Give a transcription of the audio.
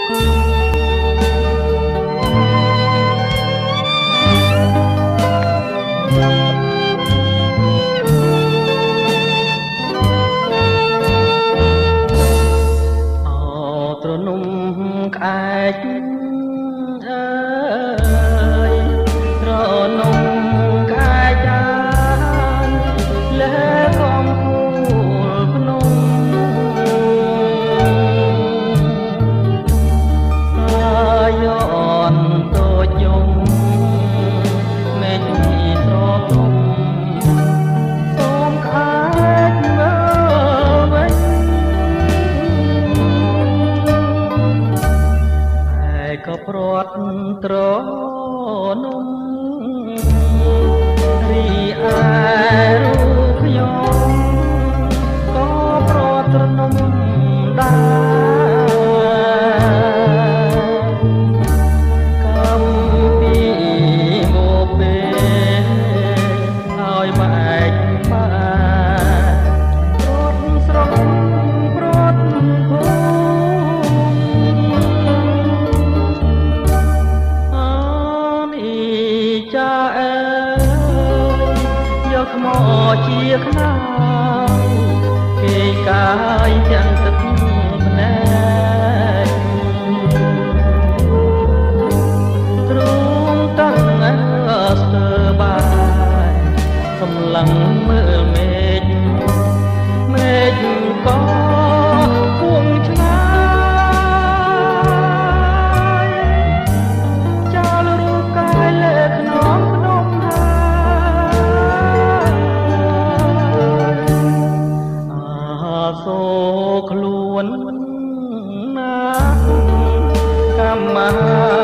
អោទ្រនំក្អែកអើយ ទ្រនំក្អែកចានលើកំពូលភ្នំ សាយនតូចយំ មេឃស្រទុំ សូមក្អែកមើលវិញ ឯក៏ព្រាត់ត្រនំ រីឯរូបខ្ញុំក៏ព្រាត់ត្រនំដែរ កម្មពីមកពេលឲ្យបែកបាព្រាត់ស្រុកព្រាត់ភូមិ អានេះចាអើយ យកថ្មជាខ្នាយ គេកាយទាំងទឹកភ្នែក ទ្រូងតាំងស្ទើបាយ សម្លឹងមើលមេឃ មេឃក៏ពួងឆ្ងាយ ចោលរូបកាយលើខ្នងភ្នំ ហើយអាសូរខ្លួនណាកម្មា